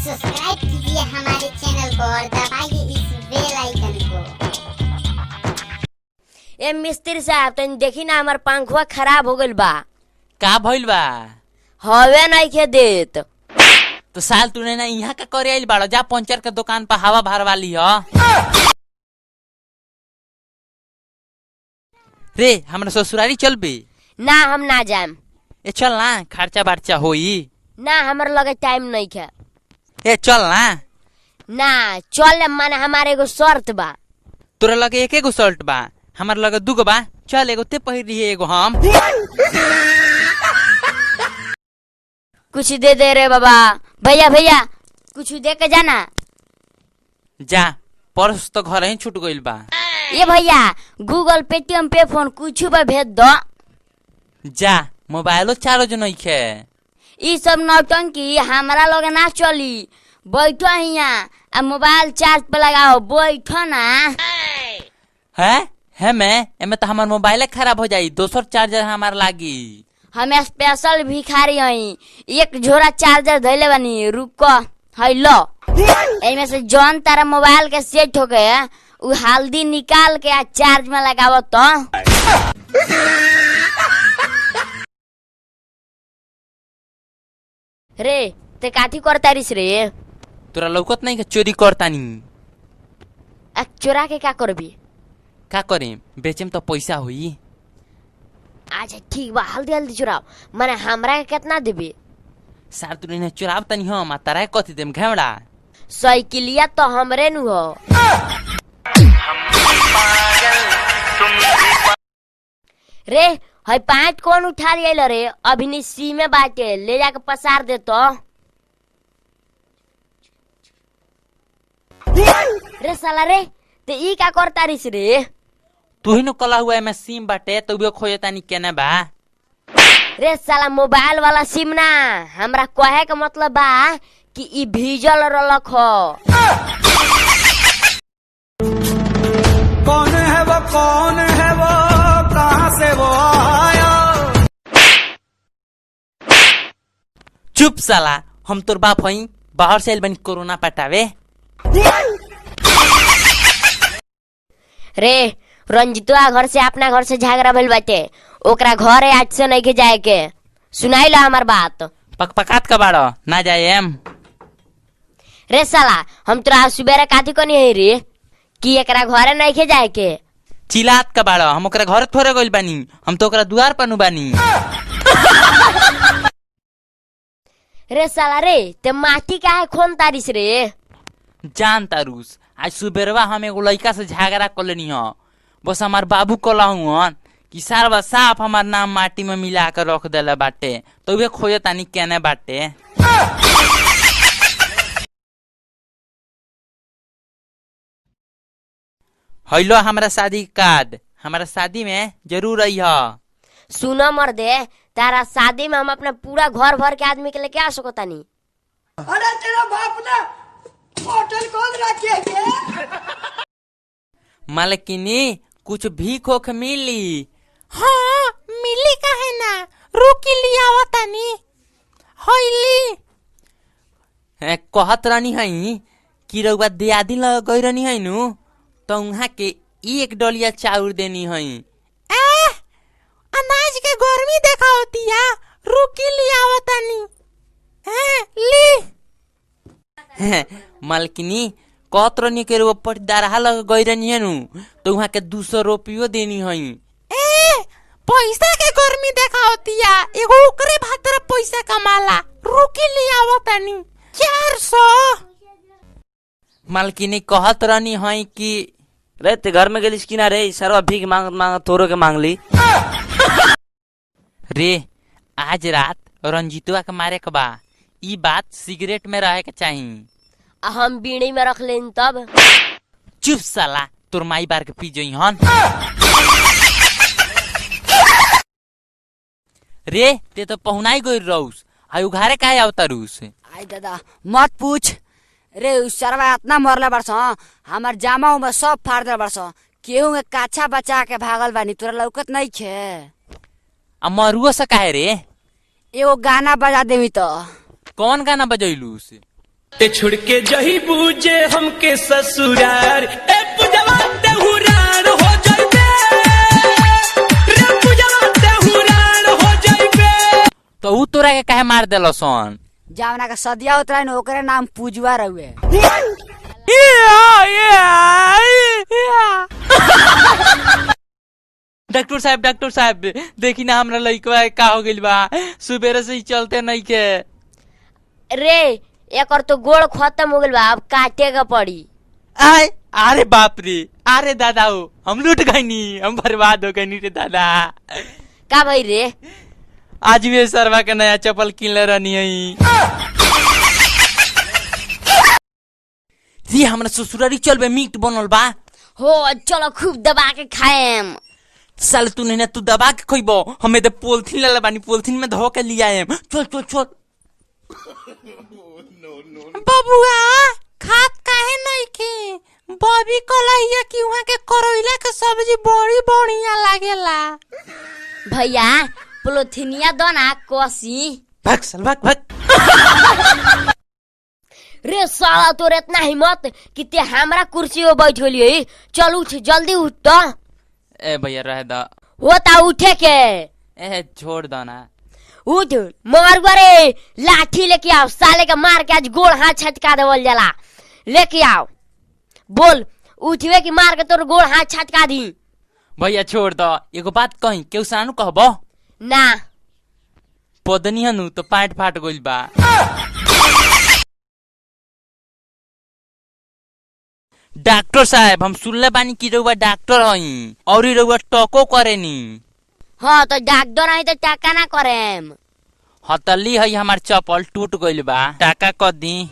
Subscribe कीजिए हमारे channel को और दबाइए इस बेल आइकन को। ए मिस्त्री साहब, तनी देखी ना, हमार पंखवा खराब हो गइल बा। का भइल बा? हवे नइखे देत। तो साल तूने ना यहाँ का करे आइल बाड़ो, जा पंचर के दुकान पर हवा भरवा ली ह। रे, हमरा ससुरारी चलबी? ना, हम ना जाएम। ए चल ना, खर्चा बार्चा होई। ना, हमर लगे टाइम नइखे। ए चल ना। ना चल, माने हमारे एगो शर्त बा। तोरा लगे एक एगो शर्ट बा, हमार लगे दूगो बा। चल, एगो ते पहिर रही, एगो हम। कुछ दे दे रे बाबा। भैया, भैया, कुछ दे के जाना। जा, पर्स तो घर ही छूट गइल बा। ये भैया, गूगल, पेटीएम पे फोन कुछ पे भेज दो। जा, मोबाइलो चार्ज नइखे। ई सब नौटंकी हमारा लगे ना चली। बैठो हिया आ मोबाइल चार्ज पे लगाओ, बैठो ना। है है मैं एमे तो हमार मोबाइल खराब हो जाई, दोसर चार्जर हमार लागी। हम स्पेशल भिखारी हई, एक झोरा चार्जर धैले बानी। रुको, है लो, एमे से जौन तारा मोबाइल के सेट हो गए उ हल्दी निकाल के आ चार्ज में लगावो तो। रे, ते काथी करतारिस रे? तोरा लौकत नहीं के चोरी करतानी? आ चोरा के का करबी? का करे, बेचेम तो पैसा होई। अच्छा ठीक बा, हल्दी हल्दी चुराओ। माने हमरा के कितना देबी? सार तू नहीं चुराव तनी हम आ तारा के कथी देम, घेवड़ा? साइकिलिया तो हमरे नु हो। रे, है पाँच कौन उठा लिया रे? अभी नी सी में बाटे, ले जाके पसार दे तो। रे साला रे, ते ई का करता रिस रे? तू ही नु कला हुआ एमे सिम बाटे, तो उहे खोजे तानी केने बा। रे साला, मोबाइल वाला सिम ना, हमरा कहे के मतलब बा कि ई भीजल रलक हो। कौन है वो, कौन है वो, कहाँ से वो आया? चुप साला, हम तोर बाप हई, बाहर से आइल बनी कोरोना पटावे। रे, रंजितवा घर से अपना घर से झगड़ा भइल बाटे, ओकरा घरे आज से नहीं के जाए के। सुनाई ला हमार बात। पकपकात का बाड़ो, ना जाए एम। रे साला, हम तोरा सुबेरे काथी कोनी है रे कि एकरा घरे नहीं के जाए के? चिलात का बाड़ो, हम ओकरा घर थोड़े गइल बानी, हम तो ओकरा दुआर पर नु बानी। रे साला रे, ते माटी काहे खोन तारिस रे? जान तारूस, आज सुबेरवा हम एगो लड़का से झगड़ा कर लेनी हो। बस हमार बाबू कला हुअन कि सारवा साफ हमार नाम माटी में मिला कर रख देले बाटे, तो उहे खोजे तानी केने बाटे। हैलो, हमरा शादी कार्ड, हमारा शादी में जरूर अइह। सुनो मर्दे, तारा शादी में हम अपना पूरा घर भर के आदमी के लेके आ सको तानी। अरे, तेरा बाप ने होटल खोल रखी है क्या? मालकिनी, कुछ भीख होख मिली? हाँ मिली, काहे ना, रुकी लियावा तानी। हईली। कहत रहनी हई कि रउआ दियादी लग गई रहनी है नु, तो उहाँ के एक डलिया चाउर देनी हई। ए अनाज के गर्मी देखा होतिया, रुकी लियावा तानी। ली। मालकिनी, कहत रहनी के रउआ पटीदारहा लग गई रहनी है नु, तो उहाँ के 200 रुपयो देनी हई। ए पैसा के गर्मी देखा होतिया, एगो ओकरे भातर पैसा कमाला, रुकी लियावा तानी। 400। मालकिनी, कहत रहनी हई कि रे, ते घर में गेलिस कि ना रे? सरवा भीख मांगत मांगत तोरो के मांगली। रे, आज रात रंजीतवा के मारे के बा, ई बात सिगरेट में रहे के चाही। आ हम बीड़ी में रख लेन तब? चुप साला, तोर माई बार के पी जई हन। रे, ते तो पहुनाई गइल रउस, हाय उघारे काहे आवतारूस? आई दादा, मत पूछ रे, उ सरवा इतना मरले बरस, हमार जामा उमा सब फाड़ देले बरस, केहू के काछा बचा के भागल बानी। तोरा लौकत नहीं खे? आ मरुओ से काहे रे? एगो गाना बजा देवी तो। कौन गाना बजैलूस? ते छोड़ के जही बूझे हमके ससुरार, ए पूजवा तेहुरार हो जाइबे रे, पूजवा तेहुरार हो जाइबे। तो ऊ तोरा के काहे मार देलो सन? जावना के सदिया उतरा न ओकरे नाम पूजवा रहुए। डॉक्टर साहब, डॉक्टर साहब, देखी ना हमरा लइकवा के का हो गइल बा, सुबेरे से ही चलते नहीं के। रे एकर तो गोड़ खत्म हो गइल बा, अब काटे के पड़ी। आए अरे बाप रे, अरे दादा हो, हम लूट गईनी, हम बर्बाद हो गईनी रे दादा। का भाई रे? आज भी सरवा के नया चप्पल किनले रहनी है। जी हमरा ससुरारी चलबे, मीट बनल बा। हो चलो खूब दबा के खाएम। साल तू नहीं ना, तू दबा के खइबो, हमें तो पोलथीन लेले बानी, पोलथीन में धो के लिया आएम। चल चल चल। बबुआ खात काहे नहीं के? बबी कहलैया कि वहां के करैला के सब्जी बड़ी बढ़िया लागेला। भैया पोलोथिनिया दो ना कसी। भाग साल भाग भाग। रे साला तोर इतना हिम्मत कि ते हमरा कुर्सी पे बैठ गेलियै। चल उठ जल्दी उठ तो। ए भैया रह द। होता उठे के। ए छोड़ दो ना। उठ मगर रे लाठी लेके आओ, साले के मार के आज गोड़ हाथ छटका देवल जाला। लेके आओ, बोल उठवे कि मार के तोर गोड़ हाथ छटका दी। भैया छोड़ दो, एगो बात कही केहू सानू कहबो ना। पदनी हनु तो पाट फाट गइल बा। डॉक्टर साहब हम सुनले बानी कि रउआ डॉक्टर हई और रउआ टको करेनी। हाँ तो डॉक्टर हई तो टाका ना करेम। हतली हई हमार चप्पल टूट गइल बा, टाका क दी।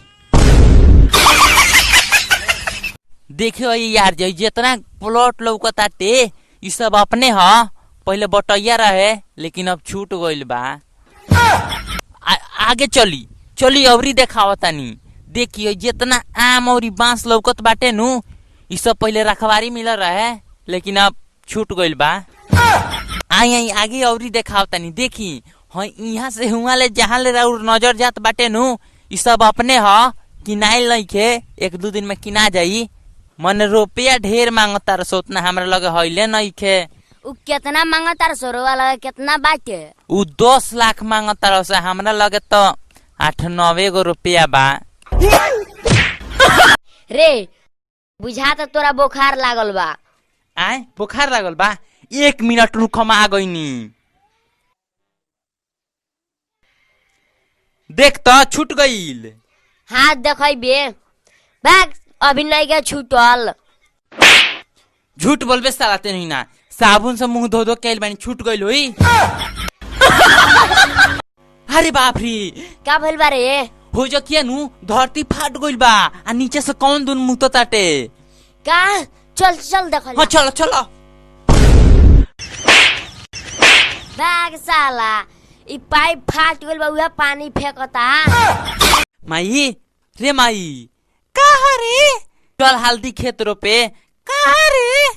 देखियो यार जे जितना प्लॉट लौकताटे इ सब अपने ह, पहले बटैया रहे लेकिन अब छूट गइल बा। आगे चली चली अवरी देखावतानी। देखियो जितना आम और बांस लौकत बाटे नु इ सब पहले रखवारी मिलल रहे लेकिन अब छूट गइल बा। आई आई आगे अवरी देखावतानी। देखी हाँ यहाँ से हुआ ले जहाँ ले राउर नजर जात बाटे नु इ सब अपने ह, किनाइल नइखे, एक दू दिन में किना जाई। मन रुपया ढेर मांगता रस उतना हमरा लगे हइले नइखे। उ केतना मांगता रे सोरवा लगे केतना बाटे? उ 10 लाख मांगता रस, हमरा लगे तो 8-9 गो रुपया बा। रे बुझा त तोरा बुखार लागल बा। आए बुखार लागल बा? 1 मिनट रुक हम आ गईनी। देख त छूट गईल। हाथ देखैबे भाग, अभी नहीं के छूटल। झूठ बोलबे साला ते नहीं ना, साबुन से मुंह धो धो के आइल बानी, छूट गईल होई। अरे बाप रे का भइल बा रे? हो जो किया नु धरती फाट गईल बा आ नीचे से कौन दुन मुँह ताटे। का? चल चल देखल। हाँ चलो चलो। भाग साला इ पाइप फाट गइल बा, उहे पानी फेंकता। माई रे माई कहा रे? चल हल्दी खेत रोपे। कहा रे?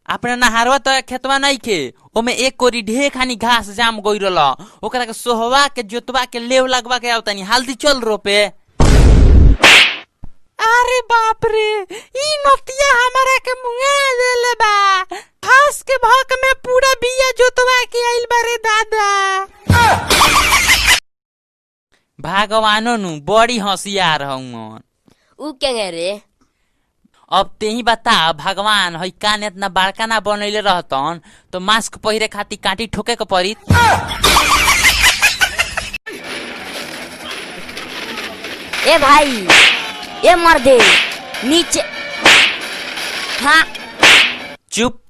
अपना नहारवा तो खेतवा नहीं खे, ओमे एक कोरी ढेर खानी घास जाम गई रहल, ओकरा के सोहवा के जोतवा के लेव लगवा के आवतानी, हल्दी चल रोपे। अरे बाप रे ई नतिया हमारा के मुंगा देले बा, घास के भक में पूरा बिया जोतवा के आइल बा रे दादा। भगवानो नु बड़ी होशियार हउन। उ के रे? अब ते ही बता भगवान हई कान इतना बड़का ना बनैले रहतन तो मास्क पहिरे खातिर काटी ठोके के पड़ी। ए भाई ए मर्दे नीचे। हाँ चुप,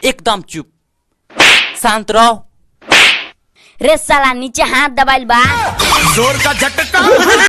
एकदम चुप, शांत रहो। रे साला नीचे हाथ दबाइल बा। जोर का झटका।